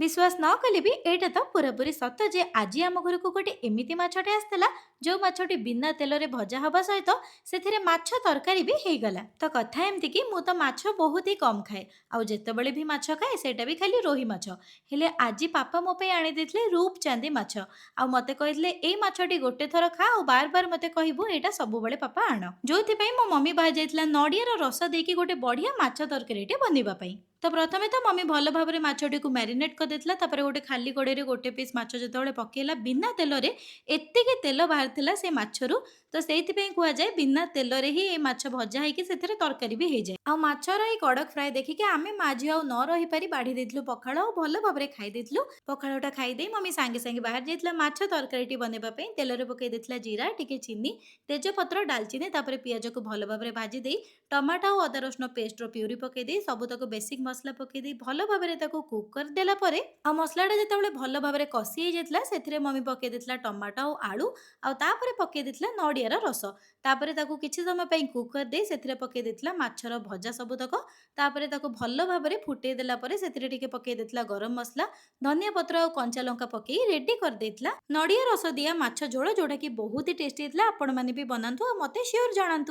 ବିଶ୍ୱାସ ନ କଲେ ବି ଏଇଟା ତ ପୁରାପୁରି ସତ ଯେ ଆଜି ଆମ ଘରକୁ ଗୋଟେ ଏମିତି ମାଛଟେ ଆସିଥିଲା, ଯୋଉ ମାଛଟି ବିନା ତେଲରେ ଭଜା ହବା ସହିତ ସେଥିରେ ମାଛ ତରକାରୀ ବି ହେଇଗଲା। ତ କଥା ଏମିତି କି ମୁଁ ତ ମାଛ ବହୁତ ହି କମ୍ ଖାଏ, ଆଉ ଯେତେବେଳେ ବି ମାଛ ଖାଏ ସେଇଟା ବି ଖାଲି ରୋହି ମାଛ। ହେଲେ ଆଜି ପାପା ମୋ ପାଇଁ ଆଣିଦେଇଥିଲେ ରୂପ ଚାନ୍ଦି ମାଛ, ଆଉ ମୋତେ କହିଥିଲେ ଏଇ ମାଛଟି ଗୋଟେ ଥର ଖା ଆଉ ବାର ବାର ମୋତେ କହିବୁ, ଏଇଟା ସବୁବେଳେ ପାପା ଆଣ। ଯୋଉଥିପାଇଁ ମୋ ମମି ବାହାରି ଯାଇଥିଲା ନଡ଼ିଆର ରସ ଦେଇକି ଗୋଟେ ବଢ଼ିଆ ମାଛ ତରକାରୀଟେ ବନେଇବା ପାଇଁ। ତ ପ୍ରଥମେ ତ ମମି ଭଲ ଭାବରେ ମାଛଟିକୁ ମ୍ୟାରିନେଟ୍ କରିଦେଇଥିଲା। ତାପରେ ଗୋଟେ ଖାଲି କଡ଼େଇରେ ଗୋଟେ ପିସ୍ ମାଛ ଯେତେବେଳେ ପକେଇଲା, ବିନା ତେଲରେ ଏତିକି ତେଲ ବାହାରିଥିଲା ସେ ମାଛରୁ। ତ ସେଇଥିପାଇଁ କୁହାଯାଏ ବିନା ତେଲରେ ହିଁ ଏ ମାଛ ଭଜା ହେଇକି ସେଥିରେ ତରକାରୀ ବି ହେଇଯାଏ। ଆଉ ମାଛର ଏଇ କଡ଼କ ଫ୍ରାଏ ଦେଖିକି ଆମେ ମା ଝିଅ ଆଉ ନ ରହିପାରି ବାଢ଼ି ଦେଇଥିଲୁ ପଖାଳ ଆଉ ଭଲ ଭାବରେ ଖାଇ ଦେଇଥିଲୁ। ପଖାଳଟା ଖାଇଦେଇ ମମି ସାଙ୍ଗେ ସାଙ୍ଗେ ବାହାରି ଯାଇଥିଲା ମାଛ ତରକାରୀଟି ବନେଇବା ପାଇଁ। ତେଲରେ ପକେଇ ଦେଇଥିଲା ଜିରା, ଟିକେ ଚିନି, ତେଜପତ୍ର, ଡାଲଚିନି। ତାପରେ ପିଆଜକୁ ଭଲ ଭାବରେ ଭାଜି ଦେଇ ଟମାଟୋ ଆଉ ଅଦା ରସୁଣ ପେଷ୍ଟର ପ୍ୟୁରି ପକେଇ ଦେଇ ସବୁତକ ବେସିକ୍ ମସଲା ପକେଇ ଦେଇ ଭଲ ଭାବରେ ତାକୁ କୁକ୍ କରିଦେଲା ପରେ, ଆଉ ମସଲାଟା ଯେତେବେଳେ ଭଲ ଭାବରେ କଷି ହେଇଯାଇଥିଲା, ସେଥିରେ ମମି ପକେଇ ଦେଇଥିଲା ଟମାଟୋ ଆଉ ଆଳୁ, ଆଉ ତାପରେ ପକେଇ ଦେଇଥିଲା ନଡ଼ିଆର ରସ। ତାପରେ ତାକୁ କିଛି ସମୟ ପାଇଁ କୁକ୍ କରିଦେଇ ସେଥିରେ ପକେଇ ଦେଇଥିଲା ମାଛର ଭଜା ସବୁତକ। ତାପରେ ତାକୁ ଭଲ ଭାବରେ ଫୁଟେଇ ଦେଲା ପରେ ସେଥିରେ ଟିକେ ପକେଇ ଦେଇଥିଲା ଗରମ ମସଲା, ଧନିଆ ପତ୍ର ଆଉ କଞ୍ଚା ଲଙ୍କା ପକେଇ ରେଡି କରିଦେଇଥିଲା ନଡ଼ିଆ ରସ ଦିଆ ମାଛ ଝୋଳ, ଯୋଉଟାକି ବହୁତ ହି ଟେଷ୍ଟି ହେଇଥିଲା। ଆପଣମାନେ ବି ବନାନ୍ତୁ ଆଉ ମୋତେ ସିଓର ଜଣାନ୍ତୁ।